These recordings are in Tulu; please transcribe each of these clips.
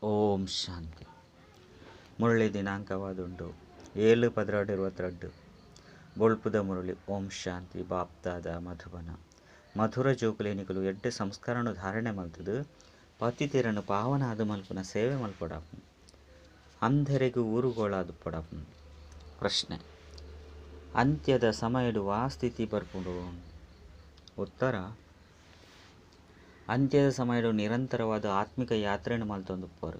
ಓಂ ಶಾಂತಿ. ಮುರಳಿ ದಿನಾಂಕವಾದುಂಡು 7/12/22. ಬೊಳ್ಪುದ ಮುರಳಿ. ಓಂ ಶಾಂತಿ. ಬಾಪ್ದಾದ ಮಧುಬನ. ಮಧುರ ಜೋಕುಲೇನಿಕುಲು ಎಡ್ಡೆ ಸಂಸ್ಕರಣ ಧಾರಣೆ ಮಲ್ತದು ಪತಿತೆರನು ಪಾವನಾದ ಮಲ್ಪುನ ಸೇವೆ ಮಲ್ಪಡಾಪು ಅಂಧೆರೆಗು ಊರುಗೋಳಾದು ಪಡಾಪು. ಪ್ರಶ್ನೆ: ಅಂತ್ಯದ ಸಮಯಡು ವಾ ಸ್ಥಿತಿ ಬರ್ಪುಂಡು? ಉತ್ತರ: ಅಂತ್ಯದ ಸಮಯಡು ನಿರಂತರವಾದ ಆತ್ಮಿಕ ಯಾತ್ರೆಯನ್ನು ಮಲ್ತೊಂದುಪ್ಪರು.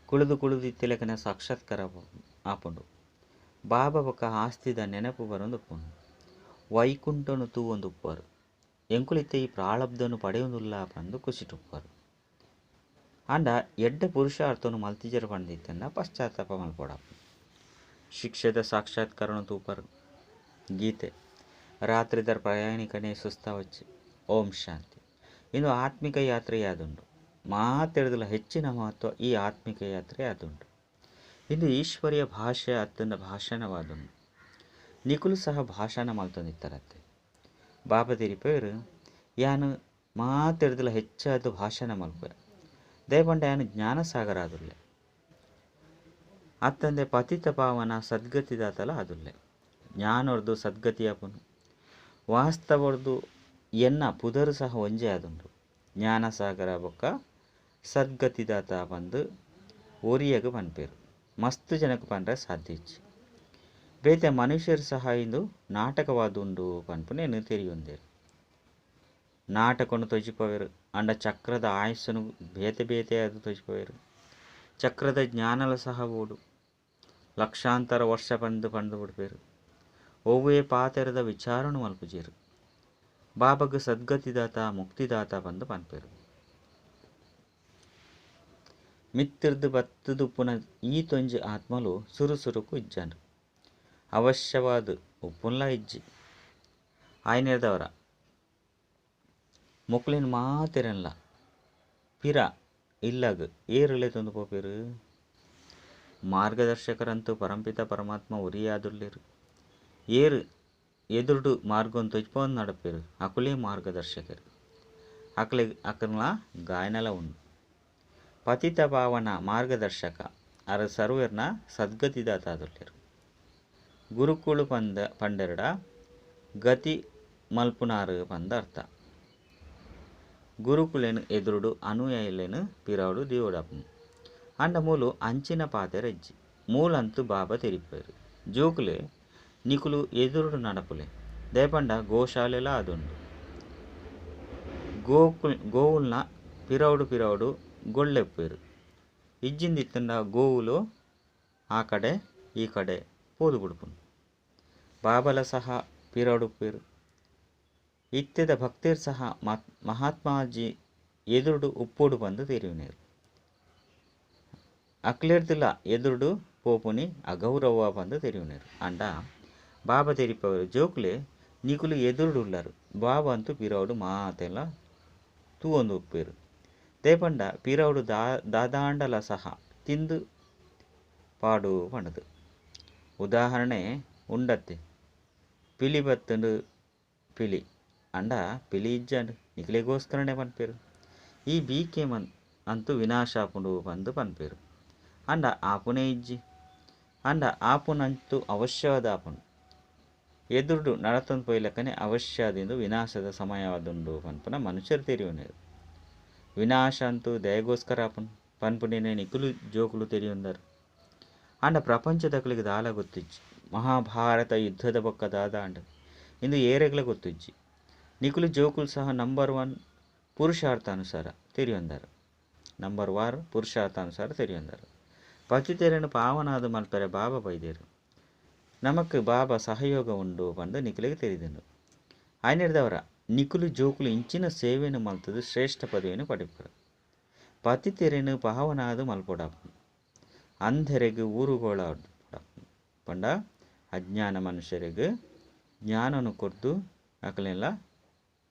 ಕುಳುದು ಕುಳುದು ಇತ್ತಿಲಕನ ಸಾಕ್ಷಾತ್ಕಾರ ಆಪುಂಡು. ಬಾಬಾ ಬೊಕ್ಕ ಆಸ್ತಿದ ನೆನಪು ಬರೊಂದುಪ್ಪುಂಡು. ವೈಕುಂಠನು ತೂವೊಂದುಪ್ಪರು. ಎಂಕುಲಿತ್ತೆ ಈ ಪ್ರಾಳಬ್ಧನು ಪಡೆಯೊಂದುಲ್ಲ ಪಂದು ಖುಷಿಟುಪ್ಪರು. ಆಂಡ ಎಡ್ಡೆ ಪುರುಷಾರ್ಥನು ಮಲ್ತಿಜರ ಪಂಡಿತ್ತನ್ನ ಪಶ್ಚಾತ್ತಾಪ ಮಲ್ಪೊಡಾಪು. ಶಿಕ್ಷೆದ ಸಾಕ್ಷಾತ್ಕಾರನು ತೂಪರು. ಗೀತೆ ರಾತ್ರಿದ ಪ್ರಯಾಣಿಕನೇ ಸುಸ್ತಾವಚ್ಚಿ. ಓಂ ಶಾಂತಿ. ಇಂದು ಆತ್ಮಿಕ ಯಾತ್ರೆಯಾದುಂಡು. ಮಾತೆಡ್ದಲ ಹೆಚ್ಚಿನ ಮಹತ್ವ ಈ ಆತ್ಮಿಕ ಯಾತ್ರೆ ಆದುಂಡು. ಇಂದು ಈಶ್ವರಿಯ ಭಾಷೆ ಅತ್ತಂದ ಭಾಷಣವಾದುಂಡು. ನಿಕುಲು ಸಹ ಭಾಷಣ ಮಲ್ತೊಂದಿತ್ತರತ್ತೆ. ಬಾಬಾ ತಿರಿಪೇರು ಯಾನು ಮಾತೆಡ್ದಲ ಹೆಚ್ಚಾದ ಭಾಷಣ ಮಲ್ಪೆ. ದಯಪಂಡ ಯಾನು ಜ್ಞಾನಸಾಗರ ಆದುಲ್ಲೆ. ಅತ್ತಂದೆ ಪತಿತ ಪಾವನ ಸದ್ಗತಿದಾತಲ ಆದುಲ್ಲೆ. ಜ್ಞಾನೊರ್ದು ಸದ್ಗತಿಯಾಪುನು. ವಾಸ್ತವರ್ದು ಎನ್ನ ಪುದರು ಸಹ ಒಂಜೇ ಆದುಂಡು. ಜ್ಞಾನಸಾಗರ ಬೊಕ್ಕ ಸದ್ಗತಿದಾತ ಬಂದು ಒರಿಯಗ ಪನ್ಪೇರು. ಮಸ್ತ್ ಜನಕ್ಕೆ ಪಂಡ್ರೆ ಸಾಧ್ಯ ಇಚ್ಚಿ. ಬೇತೆ ಮನುಷ್ಯರು ಸಹ ಇಂದು ನಾಟಕವಾದುಂಡು ಪನ್ಪುನೇನು ತೆರಿಯೊಂದೇರು. ನಾಟಕನು ತೊಜಿಪವೇರು. ಅಂಡ ಚಕ್ರದ ಆಯಸ್ಸನು ಬೇತೆ ಬೇತೆ ಅದು ತೊಜಿಪವೇರು. ಚಕ್ರದ ಜ್ಞಾನಲ ಸಹ ಓಡು ಲಕ್ಷಾಂತರ ವರ್ಷ ಪಂದು ಪಂದು ಬಿಡ್ಪೇರು. ಒವ್ವೇ ಪಾತೆರದ ವಿಚಾರನು ಮಲ್ಪುಜೇರು. ಬಾಬಗ್ ಸದ್ಗತಿದಾತ ಮುಕ್ತಿದಾತ ಪಂದು ಪನ್ಪೇರು. ಮಿತ್ತಿರ್ದು ಬತ್ತುದುಪ್ಪುನ ಈ ತೊಂಜಿ ಆತ್ಮಲು ಸುರು ಸುರುಕು ಇಜ್ಜಾಂಡು. ಅವಶ್ಯವಾದ ಉಪ್ಪುನ್ಲ ಇಜ್ಜಿ. ಆಯ್ನೇರ್ದವರ ಮೊಕ್ಲಿನ್ ಮಾತೆರನ್ಲ ಪಿರ ಇಲ್ಲಗ್ ಏರುಲೆ ತೊಂದು ಪೋಪೇರು. ಮಾರ್ಗದರ್ಶಕರಂತೂ ಪರಂಪಿತ ಪರಮಾತ್ಮ ಒರಿಯಾದುಲ್ಲೇರು. ಏರು ಎದುರುಡು ಮಾರ್ಗನ್ ತೊಜ್ಪೊಂದು ನಡಪೇರು. ಅಕುಲೇ ಮಾರ್ಗದರ್ಶಕರು. ಅಕಲೆ ಅಕಲ್ನ ಗಾಯನಲ ಉಂಡು. ಪತಿತ ಪಾವನ ಮಾರ್ಗದರ್ಶಕ ಅರ ಸರ್ವೇರ್ನ ಸದ್ಗತಿದಾತ ಆದುಲ್ಲೇರು. ಗುರುಕುಳು ಪಂದ ಪಂಡೆರಡ ಗತಿ ಮಲ್ಪುನಾರು ಪಂದ ಅರ್ಥ. ಗುರುಕುಲೇನು ಎದುರುಡು ಅನುಯಾಯಿಲೇನು ಪಿರವುಡು ದಿಯೋಡಪ್ಪು. ಅಂಡ ಮೂಲು ಅಂಚಿನ ಪಾತೆರಜ್ಜಿ. ಮೂಲಂತು ಬಾಬಾ ತೆರಿಪೇರು. ಜೋಕುಲೆ ನಿಕುಲು ಎದುರುಡು ನಡಪುಲೆ. ದಯಪಂಡ ಗೋಶಾಲೆಲ ಆದುಂಡು. ಗೋವುಲ್ನ ಪಿರವುಡು ಪಿರವುಡು ಗೊಳ್ಳೆಪ್ಪೇರು. ಇಜ್ಜಿಂದಿತ್ತಂಡ ಗೋವುಲು ಆ ಕಡೆ ಈ ಕಡೆ ಪೋದು ಬಿಡ್ಪುನು. ಬಾಬಲ ಸಹ ಪಿರವುಡುಪ್ಪೇರು. ಇತ್ತೆದ ಭಕ್ತೇರ್ ಸಹ ಮಹಾತ್ಮಾಜಿ ಎದುರುಡು ಉಪ್ಪೋಡು ಬಂದು ತೆರಿಯುನೇರು. ಅಕ್ಲೇರ್ದಿಲ್ಲ ಎದುರುಡು ಪೋಪುನಿ ಅಗೌರವ ಬಂದು ತೆರಿಯುನೇರು. ಅಂಡ ಬಾಬಾ ತೆರಿಪವರು ಜೋಕುಲೆ ನಿಕುಲು ಎದುರುಡು ಉಳ್ಳರು. ಬಾಬಾ ಅಂತೂ ಪಿರವುಡು ಮಾತೆಲ್ಲ ತೂವೊಂದು ಉಪ್ಪೇರು. ದೇಪಂಡ ಪಿರವುಡು ದಾದಾಂಡಲ ಸಹ ತಿಂದು ಪಾಡು ಪಂಡದು. ಉದಾಹರಣೆ ಉಂಡತ್ತೆ. ಪಿಲಿ ಬತ್ತಂಡು ಪಿಲಿ ಅಂಡ ಪಿಲಿ ಇಜ್ಜಾಂಡು ನಿಕಲೆಗೋಸ್ಕರನೇ ಪನ್ಪೇರು. ಈ ಬೀಕೆ ಮನ್ ಅಂತೂ ವಿನಾಶ ಆಪುಂಡು ಪಂದು ಪನ್ಪೇರು. ಅಂಡ ಆಪುನೇ ಇಜ್ಜಿ. ಅಂಡ ಆಪುನಂತೂ ಅವಶ್ಯವಾದ ಆಪುಂಡು. ಎದುರುಡು ನಡತೊಂದು ಪೋಯ್ಲಕ್ಕನೆ ಅವಶ್ಯ ಆದಿಂದು ವಿನಾಶದ ಸಮಯವಾದುಂಡು ಪನ್ಪುನ ಮನುಷ್ಯರು ತೆರಿಯುನೇರು. ವಿನಾಶ ಅಂತೂ ದಯಗೋಸ್ಕರ ಆಪುಂಡು ಪನ್ಪುನೇನೆ ನಿಕುಲು ಜೋಕುಲು ತೆರಿಯೊಂದರು. ಅಂಡ ಪ್ರಪಂಚದಕಲಿಗೆ ದಾಲ ಗೊತ್ತಿಜ್ಜಿ. ಮಹಾಭಾರತ ಯುದ್ಧದ ಬೊಕ್ಕ ದಾದಾಂಡ ಇಂದು ಏರೆಗ್ಲ ಗೊತ್ತಿಜ್ಜಿ. ನಿಕುಲು ಜೋಕುಲು ಸಹ ನಂಬರ್ 1 ಪುರುಷಾರ್ಥಾನುಸಾರ ತೆರಿಯೊಂದರು. ನಂಬರ್ 1 ಪುರುಷಾರ್ಥಾನುಸಾರ ತೆರಿಯೊಂದರು. ಪತಿತೆರನು ಪಾವನಾದ ಮಲ್ಪೆರೆ ಬಾಬಾ ಬೈದೇರು. ನಮಕ್ ಬಾಬಾ ಸಹಯೋಗ ಉಂಡು ಪಂದು ನಿಕುಲಿಗೆ ತೆರಿದುಂಡು. ಆಯ್ನೇರ್ದವರ ನಿಕುಲು ಜೋಕುಲು ಇಂಚಿನ ಸೇವೆಯನ್ನು ಮಲ್ತದು ಶ್ರೇಷ್ಠ ಪದವಿಯನ್ನು ಪಡೆಪರು. ಪತಿತೆರೆನು ಪಾವನಾದ ಮಲ್ಪೊಡಾಪು. ಅಂಧೆರೆಗು ಊರುಗೋಳ ಪಂಡ ಅಜ್ಞಾನ ಮನುಷ್ಯರಿಗೆ ಜ್ಞಾನನು ಕೊರ್ದು ಅಕಲೆಲ್ಲ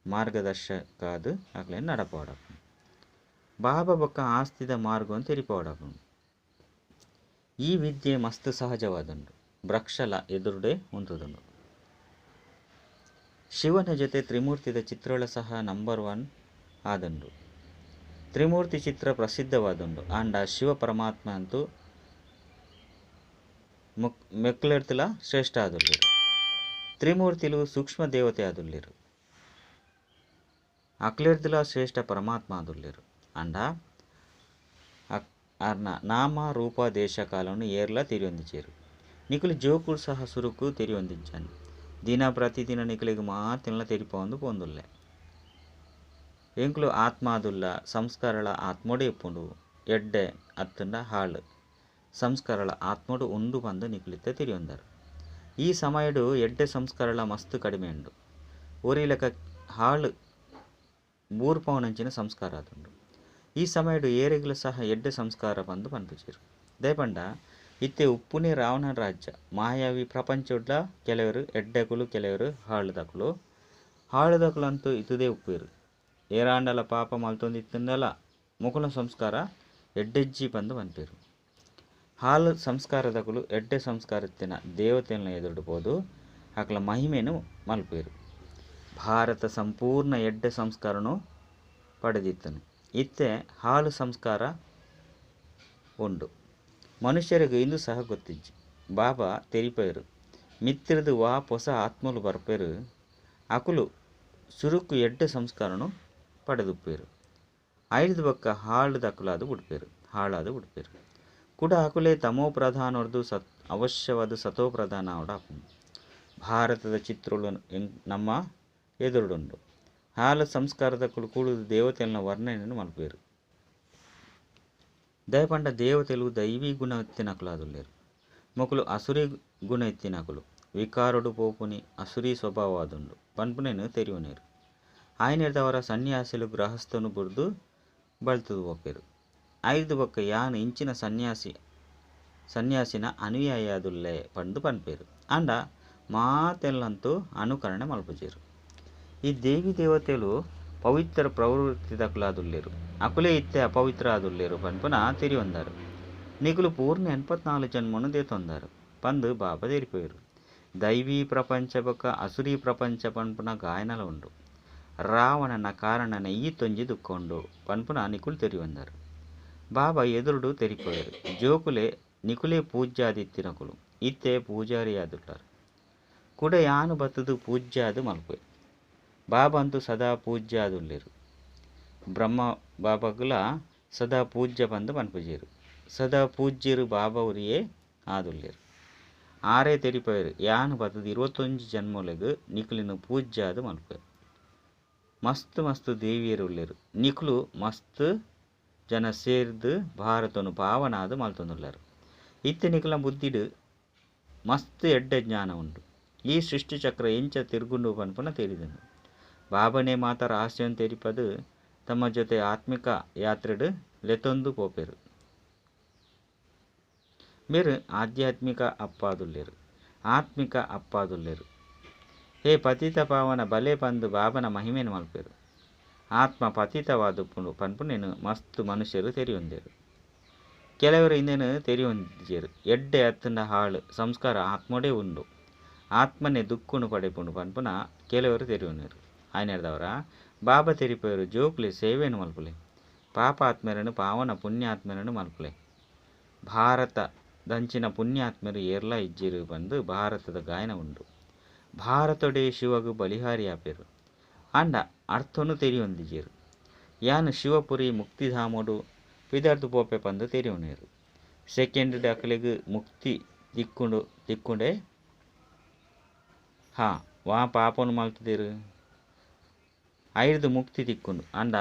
ಮಾರ್ಗದರ್ಶಕಾದ ಅಕಲೆನ್ ನಡಪೋಡಾಪು. ಬಾಬಾ ಬೊಕ್ಕ ಆಸ್ತಿದ ಮಾರ್ಗವನ್ನು ತೆರಿಪೋಡಾಪು. ಈ ವಿದ್ಯೆ ಮಸ್ತ್ ಸಹಜವಾದುಂಡು. ವೃಕ್ಷಲ ಎದುರುಡೆ ಉಂತುದುಂಡು. ಶಿವನ ಜೊತೆ ತ್ರಿಮೂರ್ತಿದ ಚಿತ್ರಗಳ ಸಹ ನಂಬರ್ 1 ಆದುಂಡು. ತ್ರಿಮೂರ್ತಿ ಚಿತ್ರ ಪ್ರಸಿದ್ಧವಾದುಂಡು. ಆಂಡ ಶಿವ ಪರಮಾತ್ಮ ಅಂತೂ ಮೆಕ್ಲೆಡ್ತಲ ಶ್ರೇಷ್ಠ ಆದುಲ್ಲೆರ್. ತ್ರಿಮೂರ್ತಿಲು ಸೂಕ್ಷ್ಮ ದೇವತೆ ಆದುಲ್ಲೆರ್. ಅಕ್ಲೆಡ್ತಲ ಶ್ರೇಷ್ಠ ಪರಮಾತ್ಮ ಆದುಲ್ಲೆರ್. ಆಂಡ ಅರ್ನ ನಾಮ ರೂಪ ದೇಶ ಕಾಲನು ಏರ್ಲ ತೆರಿಯೊಂದಿಜ್ಜೆರ್. ನಿಕುಲು ಜೋಕುಲು ಸಹ ಸುರುಕು ತೆರಿಯೊಂದಿಜ್ಜಾನ್. ದಿನ ಪ್ರತಿದಿನ ನಿಕುಲೆಗ್ ಮಾತೆನ್ಲ ತೆರಿಪಾವೊಂದು ಪೋಂದುಲ್ಲೆ. ಎಂಕುಲು ಆತ್ಮಾದುಲ್ಲ ಸಂಸ್ಕಾರಳ ಆತ್ಮೋಡೆ ಇಪ್ಪುಂಡು. ಎಡ್ಡೆ ಅತ್ತಂಡ ಹಾಳು ಸಂಸ್ಕಾರಳ ಆತ್ಮೋಡು ಉಂಡು ಪಂದ್ ನಿಕುಲಿತ್ತೆ ತೆರಿಯೊಂದರ್. ಈ ಸಮಯಡು ಎಡ್ಡೆ ಸಂಸ್ಕಾರಳ ಮಸ್ತ್ ಕಡಿಮೆ ಉಂಡು. ಒರಿಲಕ ಹಾಳು ಬೂರ್ಪವನಂಚಿನ ಸಂಸ್ಕಾರ ಆದುಂಡು. ಈ ಸಮಯಡು ಏರೆಗ್ಲ ಸಹ ಎಡ್ಡೆ ಸಂಸ್ಕಾರ ಪಂದ್ ಪನ್ಪುಜೆರ್. ದಯಪಂಡ ಇತ್ತೆ ಉಪ್ಪುನೇ ರಾವಣನ ರಾಜ್ಯ ಮಾಯಾವಿ ಪ್ರಪಂಚೊಡ್ಲ ಕೆಲವರು ಎಡ್ಡೆಕುಲು ಕೆಲವರು ಹಾಳುದಕುಲು. ಹಾಳುದಕುಲಂತೂ ಇತುದೇ ಉಪ್ಪೇರು. ಏರಾಂಡಲ ಪಾಪ ಮಲ್ತೊಂದಿತ್ತಂಡಲ ಮುಕುಲ ಸಂಸ್ಕಾರ ಎಡ್ಡೆಜ್ಜಿ ಪಂದ್ ಪನ್ಪೇರು. ಹಾಲು ಸಂಸ್ಕಾರದಕುಲು ಎಡ್ಡೆ ಸಂಸ್ಕಾರ ಇತ್ತಿನ ದೇವತೆನ ಎದುರುಡು ಪೋದು ಅಕಲ ಮಹಿಮೆನು ಮಲ್ಪೇರು. ಭಾರತ ಸಂಪೂರ್ಣ ಎಡ್ಡೆ ಸಂಸ್ಕಾರನು ಪಡೆದಿತ್ತನು. ಇತ್ತೆ ಹಾಲು ಸಂಸ್ಕಾರ ಉಂಡು. ಮನುಷ್ಯರಿಗೆ ಇಂದು ಸಹ ಗೊತ್ತಿಜ್ಜಿ. ಬಾಬಾ ತೆರಿಪೇರು ಮಿತ್ರದು ವಾ ಹೊಸ ಆತ್ಮಲು ಬರ್ಪೇರು ಅಕುಲು ಸುರುಕು ಎಡ್ಡೆ ಸಂಸ್ಕಾರನು ಪಡೆದುಪ್ಪೇರು. ಐದು ಬಕ್ಕ ಹಾಳುದಕುಲಾದು ಬಿಡ್ಪೇರು, ಹಾಳಾದು ಬಿಡ್ಪೇರು. ಕೂಡ ಅಕುಲೇ ತಮೋ ಪ್ರಧಾನೊರ್ದು ಸತ್ ಅವಶ್ಯವಾದ ಸತೋ ಪ್ರಧಾನ ಆಪುಂಡು. ಭಾರತದ ಚಿತ್ರಗಳು ನಮ್ಮ ಎದುರುಡುಂಡು. ಹಾಲು ಸಂಸ್ಕಾರದ ಕೂಡುದು ದೇವತೆಯನ್ನ ವರ್ಣನೆಯನ್ನು ಮಲ್ಪೇರು. ದಯಪಂಡ ದೇವತೆಲು ದೈವಿ ಗುಣ ಇತ್ತಿನಕುಲಾದುಲ್ಲೇರು. ಮೊಕುಲು ಅಸುರಿ ಗುಣ ಇತ್ತಿನಕುಲು. ವಿಕಾರುಡು ಪೋಪುನಿ ಅಸುರಿ ಸ್ವಭಾವವಾದುಂಡು ಪನ್ಪುನೇನು ತೆರಿಯುನೇರು. ಆಯ್ನೆರ್ದವರ ಸನ್ಯಾಸಿಲು ಗೃಹಸ್ಥನು ಬುರ್ದು ಬಳ್ತದು ಪೋಪೇರು. ಐದು ಬೊಕ್ಕ ಯಾನ್ ಇಂಚಿನ ಸನ್ಯಾಸಿನ ಅನುಯಾಯಿಯಾದುಲ್ಲೆ ಪಂದು ಪನ್ಪೇರು. ಆಂಡ ಮಾತೆಲ್ಲಂತೂ ಅನುಕರಣೆ ಮಲ್ಪುಜೆರು. ಈ ದೇವಿ ದೇವತೆಲು ಪವಿತ್ರ ಪ್ರವೃತ್ತಿದಕುಲಾದುಲ್ಲೇರು. ಅಕುಲೇ ಇತ್ತೆ ಅಪವಿತ್ರ ಆದುಲ್ಲೇರು ಪನ್ಪುನ ತೆರಿಯೊಂದಾರು. ನಿಕುಲು ಪೂರ್ಣ 84 ಜನ್ಮನು ದೇತೊಂದಾರು ಪಂದು ಬಾಬಾ ತೆರಿಪೇರು. ದೈವಿ ಪ್ರಪಂಚ ಬೊಕ್ಕ ಅಸುರಿ ಪ್ರಪಂಚ ಪನ್ಪುನ ಗಾಯನಲ ಉಂಡು. ರಾವಣನ ಕಾರಣನ ಈ ತೊಂಜಿ ದುಃಖ ಉಂಡು ಪನ್ಪುನ ನಿಕುಲು ತೆರಿಯೊಂದಾರು. ಬಾಬಾ ಎದುರುಡು ತೆರಿಪೇರು. ಜೋಕುಲೆ ನಿಕುಲೇ ಪೂಜ್ಯಾದಿತ್ತಿನಕುಲು ಇತ್ತೆ ಪೂಜಾರಿಯಾದುಲ್ಲಾರು. ಕೂಡ ಯಾನು ಬತ್ತದು ಪೂಜ್ಯಾದು ಮಲ್ಪೆ. ಬಾಬಾ ಅಂತೂ ಸದಾ ಪೂಜ್ಯಾದುಲ್ಲೇರು. ಬ್ರಹ್ಮ ಬಾಬಾಗುಲ ಸದಾ ಪೂಜ್ಯ ಪಂದು ಪನ್ಪುಜೆರು. ಸದಾ ಪೂಜ್ಯರು ಬಾಬಾ ಉರಿಯೇ ಆದುಲ್ಲೇರು. ಆರೇ ತೆರಿಪೇರು ಯಾನು ಬತ್ತದು 21 ಜನ್ಮೊಲೆಗ್ ನಿಕುಲಿನ ಪೂಜ್ಯಾದು ಮಲ್ಪೆ. ಮಸ್ತ್ ಮಸ್ತ್ ದೇವಿಯರು ಉಲ್ಲೇರು. ನಿಕುಲು ಮಸ್ತ್ ಜನ ಸೇರ್ದು ಭಾರತನು ಪಾವನಾದು ಮಲ್ತೊಂದುಲ್ಲಾರು. ಇತ್ತೆ ನಿಕುಲ ಬುದ್ಧಿಡು ಮಸ್ತ್ ಎಡ್ಡೆ ಜ್ಞಾನ ಉಂಡು. ಈ ಸೃಷ್ಟಿ ಚಕ್ರ ಎಂಚ ತಿರುಗುಂಡು ಪನ್ಪುನ ತೆರಿದುಂಡು. ಬಾಬನೇ ಮಾತ ರಹಸ್ಯನ್ ತೆರಿಪದು ತಮ್ಮ ಜೊತೆ ಆತ್ಮಿಕ ಯಾತ್ರೆಡು ಲೆತೊಂದು ಪೋಪೇರು. ಮೇರು ಆಧ್ಯಾತ್ಮಿಕ ಅಪ್ಪಾದುಲ್ಲೇರು, ಆತ್ಮಿಕ ಅಪ್ಪಾದುಲ್ಲೇರು. ಹೇ ಪತಿತ ಪಾವನ ಬಲೆ ಪಂದು ಬಾಬನ ಮಹಿಮೆನು ಮಲ್ಪೇರು. ಆತ್ಮ ಪತಿತವಾದುಪ್ಪುಂಡು ಪನ್ಪುನೇನು ಮಸ್ತ್ ಮನುಷ್ಯರು ತೆರಿಯೊಂದೇರು. ಕೆಲವರು ಇಂದೇನು ತೆರಿಯೊಂದಿಜೆರು. ಎಡ್ಡೆ ಅತ್ತಂಡ ಹಾಳು ಸಂಸ್ಕಾರ ಆತ್ಮೋಡೇ ಉಂಡು. ಆತ್ಮನೇ ದುಃಖನು ಪಡೆಪುಂಡು ಪನ್ಪುನ ಕೆಲವರು ತೆರಿಯೊನೇರು. ಆಯ್ನೆರ್ದವರ ಬಾಬಾ ತೆರಿಪೇರು ಜೋಕುಲೆ ಸೇವೆಯನ್ನು ಮಲ್ಪುಲೆ. ಪಾಪಾತ್ಮರನ್ನು ಪಾವನ ಪುಣ್ಯಾತ್ಮರನ್ನು ಮಲ್ಪುಲೆ. ಭಾರತ ದಂಚಿನ ಪುಣ್ಯಾತ್ಮರು ಏರ್ಲ ಇಜ್ಜಿರು ಬಂದು ಭಾರತದ ಗಾಯನ ಉಂಡು. ಭಾರತೊಡೆ ಶಿವಗು ಬಲಿಹಾರಿ ಆಪೇರು. ಆಂಡ ಅರ್ಥನು ತೆರಿಯೊಂದಿಜೆರು. ಯಾನು ಶಿವಪುರಿ ಮುಕ್ತಿಧಾಮೋಡು ಪಿದರ್ದು ಪೋಪೆ ಪಂದು ತೆರಿಯೊನೇರು. ಸೆಕೆಂಡ್ ಅಕಲೆಗ್ ಮುಕ್ತಿ ತಿಕ್ಕೊಂಡೆ ಹಾ ವಾ ಪಾಪನು ಮಲ್ತದೇರು ಐರ್ದು ಮುಕ್ತಿ ತಿಕ್ಕೊಂಡು. ಆಂಡ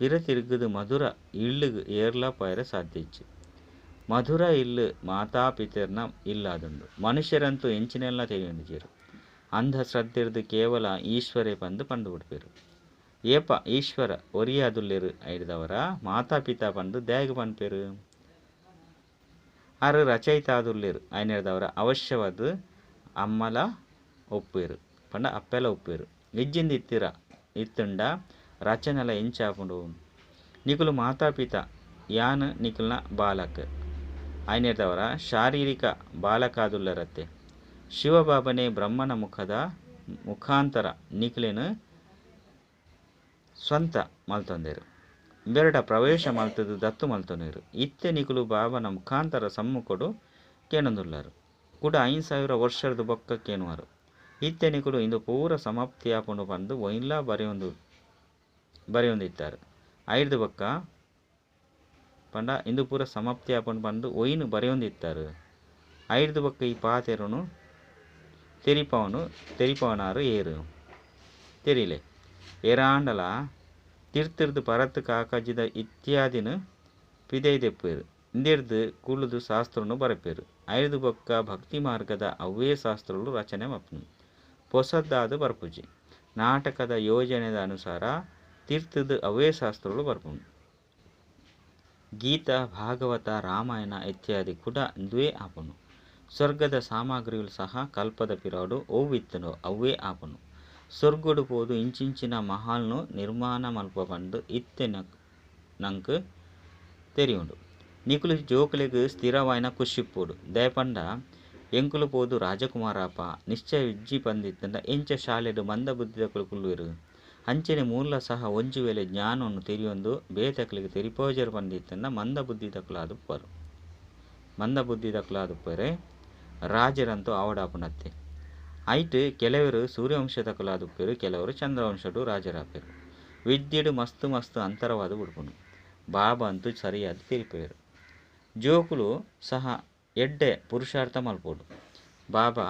ಪಿರ ತಿರುಗುದು ಮಧುರ ಇಳ್ಳುಗು ಏರ್ಲ ಪೋಯರೆ ಸಾಧ್ಯ ಇಜ್ಜಿ. ಮಧುರ ಇಲ್ಲು ಮಾತಾ ಪಿತರ್ನ ಇಲ್ಲಾದುಂಡು. ಮನುಷ್ಯರಂತೂ ಎಂಚಿನೆಲ್ಲ ತೆರಿಯೊಂದಿಜೆರು. ಅಂಧಶ್ರದ್ಧೆರ್ದು ಕೇವಲ ಈಶ್ವರೇ ಪಂದು ಪಂದು ಬಿಡ್ಪೇರು. ಏಪ ಈಶ್ವರ ಒರಿಯಾದುಲ್ಲೇರು ಐರ್ದವರ ಮಾತಾ ಪಿತಾ ಪಂದು ದ್ಯಾಗ್ ಪನ್ಪೇರು. ಆರು ರಚಯಿತ ಆದುಲ್ಲೇರು. ಐನೆರ್ದವರ ಅವಶ್ಯವಾದ ಅಮ್ಮಲ ಒಪ್ಪೇರು ಪಂಡ ಅಪ್ಪೆಲ ಒಪ್ಪೇರು. ಇಜ್ಜಿಂದ ಇತ್ತಿರ ಇತ್ತಂಡ ರಚನೆಲ ಎಂಚಾಪುಂಡು. ನಿಕುಲು ಮಾತಾ ಪಿತಾ ಯಾನ್ ನಿಕುಲ್ನ ಬಾಲಕ. ಐನೆರ್ದವರ ಶಾರೀರಿಕ ಬಾಲಕಾದುಲ್ಲರತ್ತೆ. ಶಿವಬಾಬನೇ ಬ್ರಹ್ಮನ ಮುಖದ ಮುಖಾಂತರ ನಿಕುಲೇನು ಸ್ವಂತ ಮಲ್ತೊಂದೇರು. ಇಂಬೆರಡ ಪ್ರವೇಶ ಮಲ್ತುದು ದತ್ತು ಮಲ್ತೊನುವೆರು. ಇತ್ತೆ ನಿಕುಲು ಬಾಬನ ಮುಖಾಂತರ ಸಮ್ಮುಖೊಡು ಕೇನೊಂದುಲ್ಲರು. ಕುಡ 5000 ವರ್ಷರ್ದ್ ಬೊಕ್ಕ ಕೇನುವರು. ಇತ್ತೆ ನಿಕುಲು ಇಂದು ಪೂರ ಸಮಾಪ್ತಿ ಆಪುಂಡು ಪಂದ್ ಒಯಿನ್ಲಾ ಬರೆಯೊಂದಿತ್ತಾರೆ. ಐರ್ದ್ ಬೊಕ್ಕ ಪಂಡ ಇಂದು ಪೂರ ಸಮಾಪ್ತಿ ಆಪುಂಡು ಪಂದ್ ಒಯಿನ್ ಬರೆಯೊಂದಿತ್ತಾರೆ. ಐರ್ದ್ ಬೊಕ್ಕ ಈ ಪಾತೆರನು ತೆರಿಪಾವನಾರು ಏರು ತೆರಿಲೆ. ಏರಾಂಡಲ ತಿರ್ತಿರ್ದ್ ಪರತ್ ಕಾಕಜಿದ ಇತ್ಯಾದಿನ್ ಪಿದಯಿ ದೆಪ್ಪುವೆರು. ಇಂದೆರ್ದ್ ಕುಲ್ಲುದು ಶಾಸ್ತ್ರನು ಬರೆಪೆರು. ಐರ್ದ್ ಬೊಕ್ಕ ಭಕ್ತಿ ಮಾರ್ಗದ ಅವ್ವೇ ಶಾಸ್ತ್ರಲು ರಚನೆ ಆಪುಂಡು. ಪೊಸದಾದ್ ಬರ್ಪುಜಿ. ನಾಟಕದ ಯೋಜನೆದ ಅನುಸಾರ ತಿರ್ತುದು ಅವೇ ಶಾಸ್ತ್ರಲು ಬರ್ಪುಂಡು. ಗೀತಾ, ಭಾಗವತ, ರಾಮಾಯಣ ಇತ್ಯಾದಿ ಕೂಡ ಇಂದುವೇ ಆಪುಂಡು. ಸ್ವರ್ಗದ ಸಾಮಗ್ರಿಲು ಸಹ ಕಲ್ಪದ ಪಿರವುಡು ಒವ್ ಇತ್ತುಂಡೋ ಅವ್ವೇ ಆಪುಂಡು. ಸ್ವರ್ಗಡ್ ಪೋದು ಇಂಚಿಂಚಿನ ಮಹಲ್ನ್ ನಿರ್ಮಾಣ ಮಲ್ಪುವ ಪಂದ್ ಇತ್ತೆ ನಂಕ್ ತೆರಿಯುಂಡು. ನಿಕುಲು ಜೋಕುಲೆಗ್ ಸ್ಥಿರವಾಯಿನ ಖುಷಿ ಇಪ್ಪೊಡು. ದಾಯೆ ಪಂಡ ಎಂಕುಲು ಪೋದು ರಾಜಕುಮಾರಾಪ. ನಿಶ್ಚಯ ಇಜ್ಜಿ ಪಂದಿತ್ತುಂಡ ಎಂಚ ಶಾಲೆಡ್ ಮಂದ ಬುದ್ಧಿದಕುಲು ಕುಲ್ಲುವೆರು. ಅಂಚನೆ ಮೂಲ ಸಹ ಒಂಜಿ ವೇಳೆ ಜ್ಞಾನವನ್ನು ತೆರಿಯೊಂದು ಬೇತೆಕ್ಲೆಗ್ ತೆರಿಪೋಜೆರ್ ಪಂದಿತ್ತುಂಡ ಮಂದ ಬುದ್ಧಿದಕುಲಾದುಪ್ಪರು. ಮಂದ ಬುದ್ಧಿದಕುಲಾದುಪ್ಪರೆ ರಾಜರಂತೂ ಆವಡಾಪುನತ್ತೆ. ಐಟ್ ಕೆಲವರು ಸೂರ್ಯವಂಶದಕುಲಾದುಪ್ಪೆರು, ಕೆಲವರು ಚಂದ್ರವಂಶಡು ರಾಜರಾಪೆರು. ವಿದ್ಯೆಡು ಮಸ್ತ್ ಮಸ್ತ್ ಅಂತರವಾದ ಬುಡ್ಪುನು. ಬಾಬಾ ಅಂತೂ ಸರಿಯಾದ ತೆರಿಪೆರು. ಜೋಕುಲು ಸಹ ಎಡ್ಡೆ ಪುರುಷಾರ್ಥ ಮಲ್ಪೊಡು. ಬಾಬಾ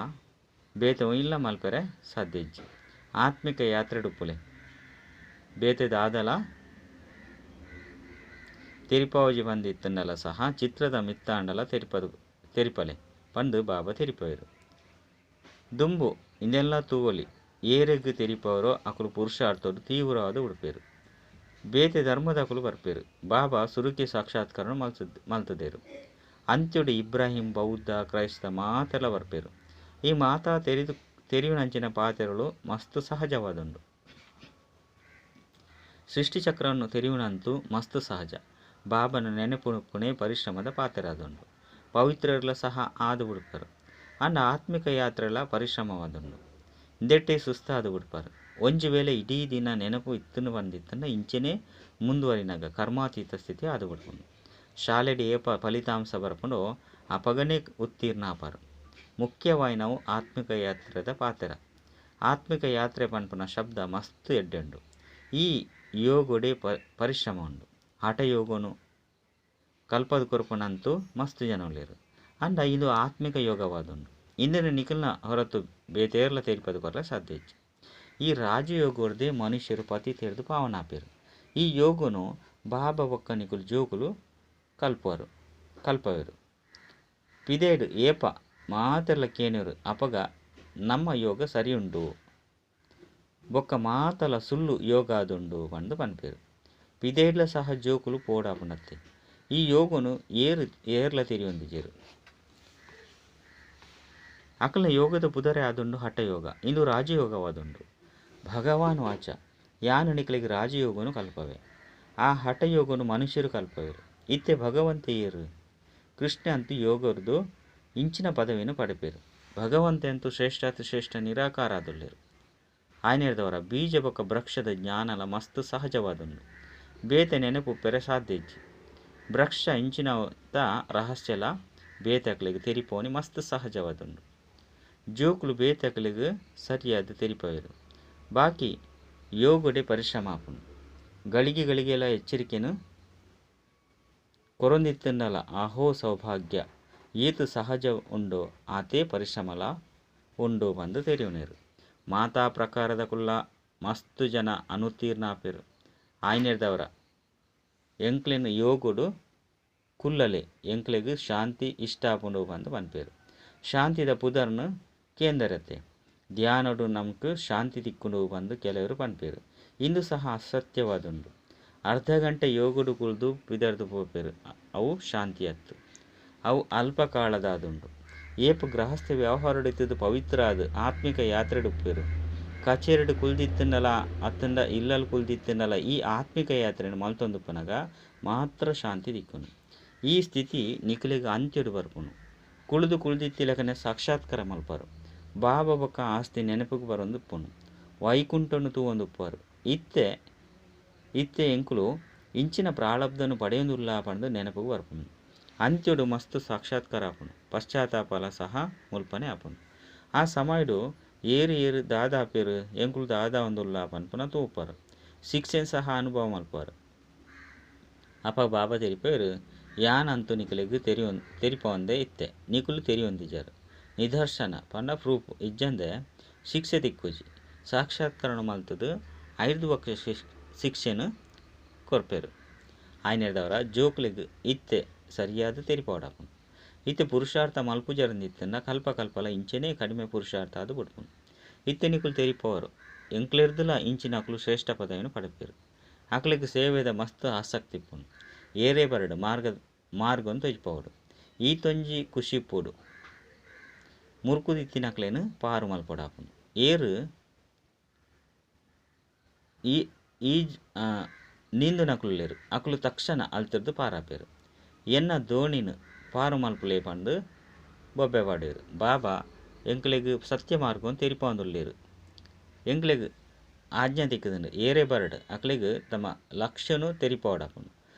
ಬೇತೆ ಒಯಿನ್ಲ ಮಲ್ಪೆರೆ ಸಾಧ್ಯ ಇಜ್ಜಿ. ಆತ್ಮಿಕ ಯಾತ್ರೆ ಉಪ್ಪುಲೆ ಬೇತೆ ದಾದಲ ತೆರಿಪಾವಜಿ ಪಂದಿತ್ತುಂಡಲ ಸಹ ಚಿತ್ರದ ಮಿತ್ತಾಂಡಲ ತೆರಿಪಲೆ ಪಂದ್ ಬಾಬಾ ತೆರಿಪೆರು. ದುಂಬು ಇಂದೆಲ್ಲ ತೂವೊಲಿ ಏರೆಗ್ ತೆರಿಪವರೋ ಅಕುಲು ಪುರುಷಾರ್ಥಡು ತೀವ್ರವಾದ ಉಡ್ಪೆರು. ಬೇತೆ ಧರ್ಮದಕುಲು ಬರ್ಪೆರು. ಬಾಬಾ ಸುರುಕೆ ಸಾಕ್ಷಾತ್ಕಾರ ಮಲ್ತುದೆರು. ಅಂತ್ಯಡು ಇಬ್ರಾಹಿಂ, ಬೌದ್ಧ, ಕ್ರೈಸ್ತ ಮಾತೆರ್ಲ ಬರ್ಪೆರು. ಈ ಮಾತಾ ತೆರಿಯುನಂಚಿನ ಪಾತೆರಲು ಮಸ್ತ್ ಸಹಜವಾದುಂಡು. ಸೃಷ್ಟಿಚಕ್ರವನ್ನು ತೆರಿಯುನಂತೂ ಮಸ್ತ್ ಸಹಜ. ಬಾಬನ ನೆನಪುಪುಣೆ ಪರಿಶ್ರಮದ ಪಾತೆರಾದುಂಡು. ಪವಿತ್ರರ್ಲ ಸಹ ಆದು ಬಿಡ್ಪರು. ಅಂಡ ಆತ್ಮಿಕ ಯಾತ್ರೆಲ ಪರಿಶ್ರಮವಾದುಂಡು. ಇಂದೆಟ್ಟೆ ಸುಸ್ತಾದು ಬಿಡ್ಪರು. ಒಂಜಿ ವೇಳೆ ಇಡೀ ದಿನ ನೆನಪು ಇತ್ತುಂಡು ಪಂದಿತ್ತುಂಡ ಇಂಚೆನೆ ಮುಂದುವರಿನಾಗ ಕರ್ಮಾತೀತ ಸ್ಥಿತಿ ಆದು ಬಿಡ್ಪುಂಡು. ಶಾಲೆಡ್ ಏಪ ಫಲಿತಾಂಶ ಬರ್ಪುಂಡೋ ಅಪಗನೆ ಉತ್ತೀರ್ಣ ಆಪರು. ಮುಖ್ಯವಾಯಿನವು ಆತ್ಮಿಕ ಯಾತ್ರೆದ ಪಾತೆರ. ಆತ್ಮಿಕ ಯಾತ್ರೆ ಪನ್ಪುನ ಶಬ್ದ ಮಸ್ತ್ ಎಡ್ಡೆಂಡು. ಈ ಯೋಗಡೆ ಪರಿಶ್ರಮ ಉಂಡು. ಹಠಯೋಗನು ಕಲ್ಪದ ಕೊರ್ಪುನಂತೂ ಮಸ್ತ್ ಜನ ಉಲ್ಲೆರ್. ಅಂಡ ಇದು ಆತ್ಮಿಕ ಯೋಗವಾದುಂಡು. ಇಂದೆನ ನಿಕಲ್ನ ಹೊರತು ಬೇತೇರ್ಲ ತೆರಿಪದ ಕೊರ್ರೆ ಸಾಧ್ಯ ಇಜ್ಜಿ. ಈ ರಾಜಯೋಗರ್ದೇ ಮನುಷ್ಯರು ಪತಿತೆರ್ದು ಪಾವನಾಪೆರು. ಈ ಯೋಗನು ಬಾಬಾ ಬೊಕ್ಕ ನಿಕುಲು ಜೋಕುಲು ಕಲ್ಪವೆರು. ಪಿದೇಡು ಏಪ ಮಾತೆರ್ಲ ಕೇನುವೆರು ಅಪಗ ನಮ್ಮ ಯೋಗ ಸರಿಯುಂಡು. ಬೊಕ್ಕ ಮಾತಲ ಸುಳ್ಳು ಯೋಗ ಆದುಂಡು ಪಂದ್ ಪನ್ಪೆರು. ಪಿದೇಡ್ಲ ಸಹ ಜೋಕುಲು ಪೋಡಾಪುನತ್ತೆ. ಈ ಯೋಗನು ಏರ್ಲ ತೆರಿಯೊಂದಿಜೆರು. ಅಕಲ್ನ ಯೋಗದ ಪುದರೆ ಆದುಂಡು ಹಠಯೋಗ. ಇಂದು ರಾಜಯೋಗವಾದುಂಡು. ಭಗವಾನ್ ವಾಚ ಯಾನು ನಿಕಲಿಗೆ ರಾಜಯೋಗನು ಕಲ್ಪವೆ. ಆ ಹಠಯೋಗನು ಮನುಷ್ಯರು ಕಲ್ಪವೆರು. ಇತ್ತೆ ಭಗವಂತೆ ಏರು. ಕೃಷ್ಣ ಅಂತೂ ಯೋಗರ್ದು ಇಂಚಿನ ಪದವಿಯನ್ನು ಪಡೆಪೆರು. ಭಗವಂತೆ ಅಂತೂ ಶ್ರೇಷ್ಠಾತಿ ಶ್ರೇಷ್ಠ ನಿರಾಕಾರ ಆದುಲ್ಲೆರು. ಆಯ್ನೇರ್ದವರ ಬೀಜ ಬೊಕ್ಕ ವೃಕ್ಷದ ಜ್ಞಾನಲ ಮಸ್ತ್ ಸಹಜವಾದುಂಡು. ಬೇತೆ ನೆನಪುಪ್ಪೆರೆ ಸಾಧ್ಯ ಇಜ್ಜಿ. ವೃಕ್ಷ ಇಂಚಿನತ ರಹಸ್ಯಲ ಬೇತೆಕ್ಲೆಗ್ ತೆರಿಪೋನಿ ಮಸ್ತ್ ಸಹಜವಾದುಂಡು. ಜೋಕುಲು ಬೇತೆಕ್ಲೆಗ್ ಸರಿಯಾದ ತೆರಿಪವೆರು. ಬಾಕಿ ಯೋಗಡೆ ಪರಿಶ್ರಮ ಆಪುಂಡು. ಗಳಿಗೆ ಗಳಿಗೆಲ ಎಚ್ಚರಿಕೆನು ಕೊರೊಂದಿತ್ತುಂಡಲ ಆಹೋ ಸೌಭಾಗ್ಯ ಏತು ಸಹಜ ಉಂಡೋ ಆತೇ ಪರಿಶ್ರಮಲ ಉಂಡು ಪಂದ್ ತೆರಿಯುನೇರು. ಮಾತಾ ಪ್ರಕಾರದ ಕುಲ್ಲ ಮಸ್ತ್ ಜನ ಅನುತ್ತೀರ್ಣ ಆಪೆರು. ಆಯ್ನೇರ್ದವರ ಎಂಕ್ಲೆನ್ ಯೋಗಡು ಕುಲ್ಲಲೆ ಎಂಕ್ಲೆಗ್ ಶಾಂತಿ ಇಷ್ಟ ಆಪುಂಡು ಪಂದ್ ಪನ್ಪೆರು. ಶಾಂತಿದ ಪುದರ್ನ್ ಕೇಂದರತೆ. ಧ್ಯಾನಡು ನಮ್ಕ್ ಶಾಂತಿ ತಿಕ್ಕುಂಡು ಪಂದ್ ಕೆಲವರು ಪನ್ಪೆರು. ಇಂದು ಸಹ ಅಸತ್ಯವಾದುಂಡು. ಅರ್ಧ ಗಂಟೆ ಯೋಗಡು ಕುಲ್ದು ಪಿದರ್ದು ಪೋಪೆರು. ಅವು ಶಾಂತಿ ಅತ್ತು. ಅವು ಅಲ್ಪ ಕಾಲದಾದುಂಡು. ಏಪ ಗೃಹಸ್ಥ ವ್ಯವಹಾರಡಿತ್ತುದು ಪವಿತ್ರ ಆದ್ ಆತ್ಮಿಕ ಯಾತ್ರೆಡುಪ್ಪೆರು. ಕಚೇರಿಡ್ ಕುಲ್ದಿತ್ತುಂಡಲ ಅತ್ತುಂಡ ಇಲ್ಲಲ್ ಕುಲ್ದಿತ್ತುಂಡಲ ಈ ಆತ್ಮಿಕ ಯಾತ್ರೆನ್ ಮಲ್ತೊಂದುಪ್ಪುನಗ ಮಾತ್ರ ಶಾಂತಿ ತಿಕ್ಕುನು. ಈ ಸ್ಥಿತಿ ನಿಕುಲೆಗ್ ಅಂತ್ಯಡು ಬರ್ಪುನು. ಕುಳ್ದು ಕುಳ್ದಿತ್ತಿಲಕನೆ ಸಾಕ್ಷಾತ್ಕಾರ ಮಲ್ಪರು. ಬಾಬಾ ಬೊಕ್ಕ ಆಸ್ತಿ ನೆನಪುಗು ಬರೊಂದುಪ್ಪುನು. ವೈಕುಂಠನು ತೂವೊಂದುಪ್ಪರು. ಇತ್ತೆ ಇತ್ತೆ ಎಂಕುಲು ಇಂಚಿನ ಪ್ರಾರಬ್ಧನು ಪಡೆಯೊಂದುಲ್ಲ ಪಂದ್ ನೆನಪುಗು ಬರ್ಪುಂಡು. ಅಂತ್ಯೊಡು ಮಸ್ತ್ ಸಾಕ್ಷಾತ್ಕಾರ ಆಪುಂಡು. ಪಶ್ಚಾತ್ತಾಪಲ ಸಹ ಮುಲ್ಪನೆ ಆಪುಂಡು. ಆ ಸಮಯಡು ಏರ್ ಏರ್ ದಾದಾಪೆರ್ ಎಂಕುಲು ದಾದಾವೊಂದುಲ್ಲ ಪನ್ಪುನ ತೂಪರ್. ಶಿಕ್ಷೆನ್ ಸಹ ಅನುಭವ ಮಲ್ಪುವರ್. ಅಪಗ ಬಾಬಾ ತೆರಿಪೆರ್ ಯಾನ್ ಅಂತೂ ನಿಕಲೆಗ್ ತೆರಿಪವಂದೆ ಇತ್ತೆ ನಿಕುಲು ತೆರಿಯೊಂದಿಜರ್. ನಿದರ್ಶನ ಪಂಡ ಪ್ರೂಫ್ ಇಜ್ಜಂದೆ ಶಿಕ್ಷೆ ತಿಕ್ಕುಜಿ. ಸಾಕ್ಷಾತ್ಕರಣ ಮಲ್ತುದು ಐರ್ದ್ ಬೊಕ್ಕ ಶಿಕ್ಷೆನ್ ಕೊರ್ಪೆರ್. ಆಯ್ನೆರ್ದವರ ಜೋಕುಲೆಗ್ ಇತ್ತೆ ಸರಿಯಾದ ತೆರಿಪಾವೊಡಾಪುಂಡು. ಇತ್ತೆ ಪುರುಷಾರ್ಥ ಮಲ್ಪುಜರಂದಿತ್ತುಂಡ ಕಲ್ಪ ಕಲ್ಪಲ ಇಂಚೆನೇ ಕಡಿಮೆ ಪುರುಷಾರ್ಥ ಆದ್ ಬುಡ್ಪುಂಡು. ಇತ್ತೆ ನಿಕುಲು ತೆರಿಪವರು ಎಂಕ್ಲೆರ್ದುಲ ಇಂಚಿನಕುಲು ಶ್ರೇಷ್ಠ ಪದವಿನ್ ಪಡೆಪೆರ್. ಅಕ್ಲೆಗ್ ಸೇವೆದ ಮಸ್ತ್ ಆಸಕ್ತಿ ಇಪ್ಪುಂಡು. ಏರೇ ಬರಡ್ ಮಾರ್ಗನ್ ತೊಜಿಪಾವೊಡು. ಈತೊಂಜಿ ಖುಷಿ ಇಪ್ಪೊಡು. ಮುರ್ಕುದಿತ್ತಿನಕ್ಲೆನ್ ಪಾರು ಮಲ್ಪೊಡಾಪುಂಡು. ಏರ್ ಈ ನೀಂದುನಕುಲುಲ್ಲೆರ್ ಅಕುಲು ತಕ್ಷಣ ಅಲ್ತುರ್ದು ಪಾರಾಪೆರ್. ಎನ್ನ ದೋಣಿನ್ ಪಾರು ಮಲ್ಪುಲೆ ಪಂದ್ ಬೊಬ್ಬೆ ಪಾಡುವೆರ್. ಬಾಬಾ ಎಂಕ್ಲೆಗ್ ಸತ್ಯ ಮಾರ್ಗನ್ ತೆರಿಪಾವೊಂದುಲ್ಲೆರ್. ಎಂಕ್ಲೆಗ್ ಆಜ್ಞೆ ತಿಕ್ಕುದುಂಡು ಏರೇ ಬರಡ್ ಅಕ್ಲೆಗ್ ತಮ್ಮ ಲಕ್ಷ್ಯನು ತೆರಿಪಾವೊಡಾಪುಂಡು.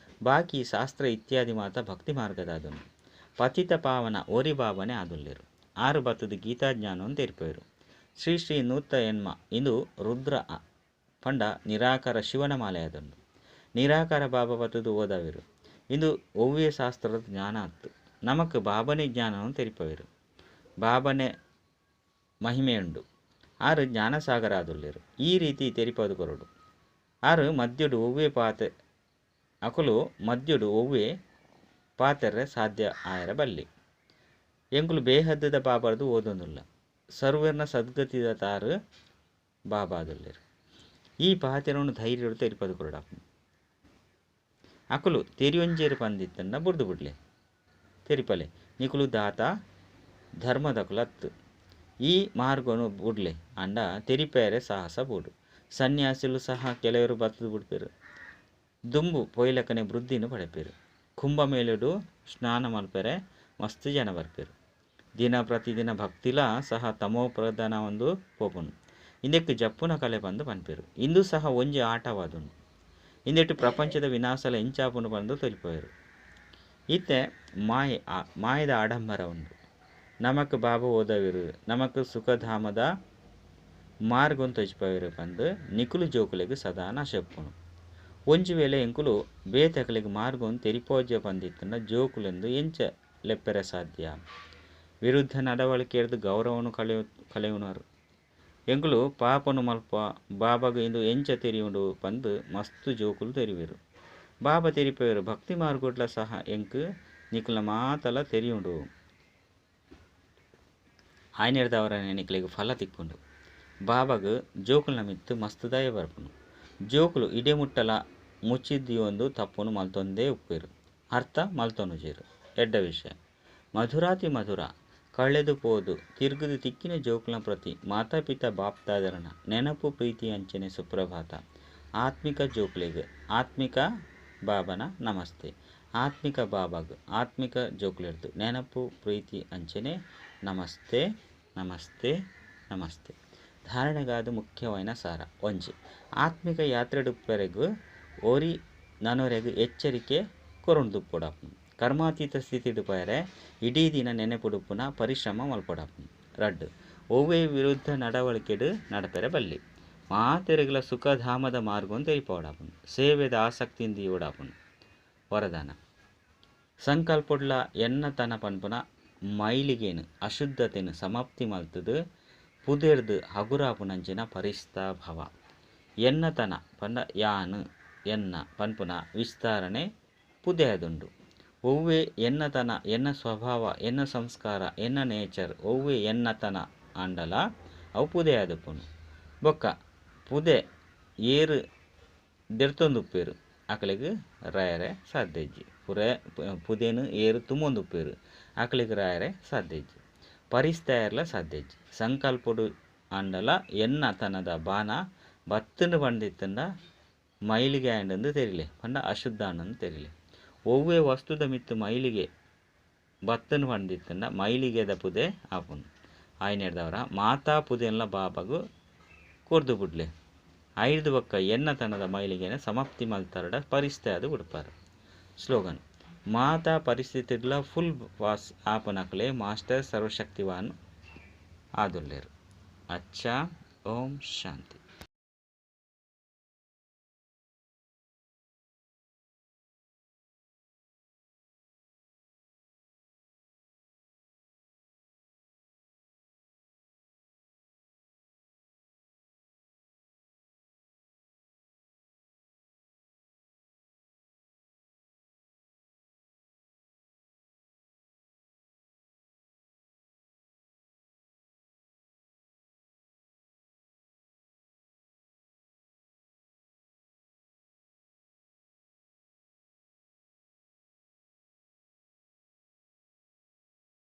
ಬಾಕಿ ಶಾಸ್ತ್ರ ಇತ್ಯಾದಿ ಮಾತ ಭಕ್ತಿ ಮಾರ್ಗದಾದುಂಡು. ಪತಿತ ಪಾವನ ಒರಿ ಬಾಬಾನೆ ಆದುಲ್ಲೆರ್. ಆರು ಬತ್ತುದು ಗೀತಾಜ್ಞಾನವನ್ನು ತೆರಿಪಾವೆರ್. ಶ್ರೀ ಶ್ರೀ 108 ಇಂದು ರುದ್ರ ಪಂಡ ನಿರಾಕಾರ ಶಿವನ ಮಾಲೆ ಆದುಂಡು. ನಿರಾಕಾರ ಬಾಬಾ ಬತ್ತುದು ಓದಾವೆರ್. ಇಂದು ಒವ್ವೇ ಶಾಸ್ತ್ರದ ಜ್ಞಾನ ಅತ್ತು. ನಮಕ್ ಬಾಬನೇ ಜ್ಞಾನವನ್ನು ತೆರಿಪಾವೆರ್. ಬಾಬನೇ ಮಹಿಮೆಯುಂಡು. ಆರು ಜ್ಞಾನಸಾಗರ ಆದುಲ್ಲೆರ್. ಈ ರೀತಿ ತೆರಿಪಾದು ಕೊರೊಡು. ಆರು ಮದ್ಯೊಡು ಒವ್ವೇ ಪಾತೆ ಅಕುಲು ಮದ್ಯೊಡು ಒವ್ವೇ ಪಾತೆರ್ರೆ ಸಾಧ್ಯ ಆಯೆರ ಬಲ್ಲಿ. ಎಂಕುಲು ಬೇಹದ್ದುದ ಬಾಬಾರ್ದು ಓದೊಂದುಲ್ಲ. ಸರ್ವೆರ್ನ ಸದ್ಗತಿದ ತಾರು ಬಾಬಾದುಲ್ಲೆರ್. ಈ ಪಾತೆರವನ್ನು ಧೈರ್ಯೊಡು ತೆರಿಪಾದು ಕೊರೊಡಾಪುಂಡು. ಅಕುಲು ತೆರಿಯೊಂಜೇರು ಪಂದಿತ್ತಂಡ ಬುಡ್ದು ಬುಡ್ಲೆ ತೆರಿಪಲೆ. ನಿಕುಲು ದಾತ ಧರ್ಮದಕುಲತ್ತು. ಈ ಮಾರ್ಗನು ಬುಡ್ಲೆ ಅಂಡ ತೆರಿಪೇರೆ ಸಾಹಸ ಬೋಡು. ಸನ್ಯಾಸಿಲು ಸಹ ಕೆಲವರು ಬತ್ತುದು ಬುಡ್ಪೆರ್. ದುಂಬು ಪೊಯ್ಲಕನೆ ವೃದ್ಧಿನ ಪಡೆಪೆರ್. ಕುಂಭಮೇಳಡು ಸ್ನಾನ ಮಲ್ಪೆರೆ ಮಸ್ತ್ ಜನ ಬರ್ಪೆರ್. ದಿನ ಪ್ರತಿದಿನ ಭಕ್ತಿಲ ಸಹ ತಮೋ ಪ್ರಧಾನ ಒಂದು ಪೋಪುಂಡು. ಇಂದೆಕ್ ಜಪ್ಪುನ ಕಲೆ ಪಂದ್ ಪನ್ಪೆರ್. ಇಂದು ಸಹ ಒಂಜಿ ಆಟವಾದುಂಡು. ಇಂದೆಟ್ ಪ್ರಪಂಚದ ವಿನಾಶಲ ಎಂಚಾಪುಂಡು ಪಂದ್ ತೆರಿಪಾವೆರ್. ಇತ್ತೆ ಮಾಯೆದ ಆಡಂಬರ ಉಂಡು. ನಮಕ್ ಬಾಬಾ ಓದವೆರ್ ನಮಕ್ ಸುಖಧಾಮದ ಮಾರ್ಗನ್ ತೊಜಿಪಾವೆರ್ ಪಂದ್ ನಿಕುಲು ಜೋಕುಲೆಗ್ ಸದಾ ನಶೆ ಉಪ್ಪುಂಡು. ಒಂಜಿ ವೇಳೆ ಎಂಕುಲು ಬೇತೆಕಲೆಗ್ ಮಾರ್ಗನ್ ತೆರಿಪೋಜ ಪಂದಿತ್ತಂಡ ಜೋಕುಲೆಂದು ಎಂಚ ಲೆಪ್ಪೆರೆ ಸಾಧ್ಯ. ವಿರುದ್ಧ ನಡವಳಿಕೆರ್ದು ಗೌರವನು ಕಳೆಯುನರು. ಎಂಕುಲು ಪಾಪನು ಮಲ್ಪ ಬಾಬಾಗ್ ಇಂದು ಎಂಚ ತೆರಿಯುಂಡು ಪಂದ್ ಮಸ್ತ್ ಜೋಕುಲು ತೆರಿವೆರ್. ಬಾಬಾ ತೆರಿಪೆರ್ ಭಕ್ತಿ ಮಾರ್ಗೊಡ್ಲ ಸಹ ಎಂಕ್ ನಿಕುಲ್ನ ಮಾತಲ ತೆರಿಯುಂಡು. ಆಯ್ನೆರ್ದವರನೆ ನಿಕಲೆಗ್ ಫಲ ತಿಕ್ಕುಂಡು. ಬಾಬಾಗ್ ಜೋಕುಲ್ನ ಮಿತ್ತ್ ಮಸ್ತ್ ದಯ ಬರ್ಪುಂಡು. ಜೋಕುಲು ಇಡೆ ಮುಟ್ಟಲ ಮುಚ್ಚಿದಿಯೊಂದು ತಪ್ಪುನು ಮಲ್ತೊಂದೇ ಉಪ್ಪೆರ್. ಅರ್ಥ ಮಲ್ತೊನುಜೆರ್. ಎಡ್ಡ ವಿಷಯ. ಮಧುರಾತಿ ಮಧುರ ಕಳೆದು ಪೋದು ತಿರ್ಗುದು ತಿಕ್ಕಿನ ಜೋಕುಲ್ನ ಪ್ರತಿ ಮಾತಾಪಿತಾ ಬಾಪ್ದಾದರನ ನೆನಪು ಪ್ರೀತಿ ಅಂಚನೆ ಸುಪ್ರಭಾತ. ಆತ್ಮಿಕ ಜೋಕುಲೆಗ್ ಆತ್ಮಿಕ ಬಾಬನ ನಮಸ್ತೆ. ಆತ್ಮಿಕ ಬಾಬಾಗ್ ಆತ್ಮಿಕ ಜೋಕುಲೆರ್ದು ನೆನಪು ಪ್ರೀತಿ ಅಂಚನೆ ನಮಸ್ತೆ ನಮಸ್ತೆ ನಮಸ್ತೆ. ಧಾರಣೆಗಾದ ಮುಖ್ಯವಾಯಿನ ಸಾರ ಒಂಜಿ ಆತ್ಮಿಕ ಯಾತ್ರೆಡುಪ್ಪರೆಗ್ ಒರಿ ನನೊರೆಗ್ ಎಚ್ಚರಿಕೆ ಕೊರೊಂದುಪ್ಪೊಡಾಪುಂಡು. ಕರ್ಮಾತೀತ ಸ್ಥಿತಿಡು ಪೋಯರೆ ಇಡೀ ದಿನ ನೆನಪುಡುಪ್ಪುನ ಪರಿಶ್ರಮ ಮಲ್ಪೊಡಾಪುಂಡು. ರಡ್ಡ್ ಒವ್ವೇ ವಿರುದ್ಧ ನಡವಳಿಕೆಡು ನಡಪೆರೆ ಬಲ್ಲಿ. ಮಾತೆರೆಗ್ಲ ಸುಖಧಾಮದ ಮಾರ್ಗನ್ ತೆರಿಪಾವೊಡಾಪುಂಡು. ಸೇವೆದ ಆಸಕ್ತಿಯಿಂದ ದೀವೊಡಾಪುಂಡು. ವರದಾನ ಸಂಕಲ್ಪೊಡ್ಲ ಎನ್ನತನ ಪನ್ಪುನ ಮೈಲಿಗೆನ್ ಅಶುದ್ಧತೆನ್ ಸಮಾಪ್ತಿ ಮಲ್ತುದು ಪುದೆರ್ದು ಹಗುರಾಪುನಂಚಿನ ಪರಿಸ್ತಾ ಭವ. ಎನ್ನತನ ಪಂಡ ಯಾನ್ ಎನ್ನ ಪನ್ಪುನ ವಿಸ್ತಾರಣೆ ಪುದೆಯಾದುಂಡು. ಒವ್ವೇ ಎನ್ನತನ ಎನ್ನ ಸ್ವಭಾವ ಎನ್ನ ಸಂಸ್ಕಾರ ಎನ್ನ ನೇಚರ್ ಒವ್ವೇ ಎನ್ನತನ ಆಂಡಲ ಅವು ಪುದೆಯಾದುಪ್ಪುಂಡು. ಬೊಕ್ಕ ಪುದೆ ಏರು ದೆರ್ತೊಂದುಪ್ಪೆರ್ ಅಕಲೆಗ್ ರಾಯರೆ ಸಾಧ್ಯ ಇಜ್ಜಿ. ಪುದೆನ್ ಏರು ತುಂಬೊಂದುಪ್ಪೆರ್ ಅಕಲೆಗ್ ರಾಯರೆ ಸಾಧ್ಯ ಇಜ್ಜಿ. ಪರಿಸ್ತಾಯರ್ಲ ಸಾಧ್ಯ ಇಜ್ಜಿ. ಸಂಕಲ್ಪೊಡು ಆಂಡಲ ಎನ್ನತನದ ಬಾನ ಬತ್ತುಂಡು ಪಂದಿತ್ತಂಡ ಮೈಲಿಗೆ ಆಂಡಂದು ತೆರಿಲೆ ಪಂಡ ಅಶುದ್ಧ ಆಂಡಂದು ತೆರಿಲೆ. ಒವ್ವೇ ವಸ್ತುದ ಮಿತ್ತು ಮೈಲಿಗೆ ಬತ್ತುಂಡು ಪಂದಿತ್ತಂಡ ಮೈಲಿಗೆದ ಪುದೆ ಆಪುಂಡು. ಆಯ್ನೆರ್ದವರ ಮಾತಾ ಪುದೆನ್ಲ ಬಾಬಾಗು ಕೊರ್ದು ಬುಡ್ಲೆ. ಐಡ್ದ್ ಬೊಕ್ಕ ಎನ್ನತನದ ಮೈಲಿಗೆನ್ ಸಮಾಪ್ತಿ ಮಲ್ತರ್ಡ ಪರಿಸ್ತೆ ಆದ್ ಬುಡ್ಪರ್. ಸ್ಲೋಗನ್, ಮಾತಾ ಪರಿಸ್ಥಿತಿಡ್ಲ ಫುಲ್ ಪಾಸ್ ಆಪುನಕಲೆ ಮಾಸ್ಟರ್ ಸರ್ವಶಕ್ತಿವಾನ್ ಆದುಲ್ಲೆರ್. ಅಚ್ಚಾ, ಓಂ ಶಾಂತಿ.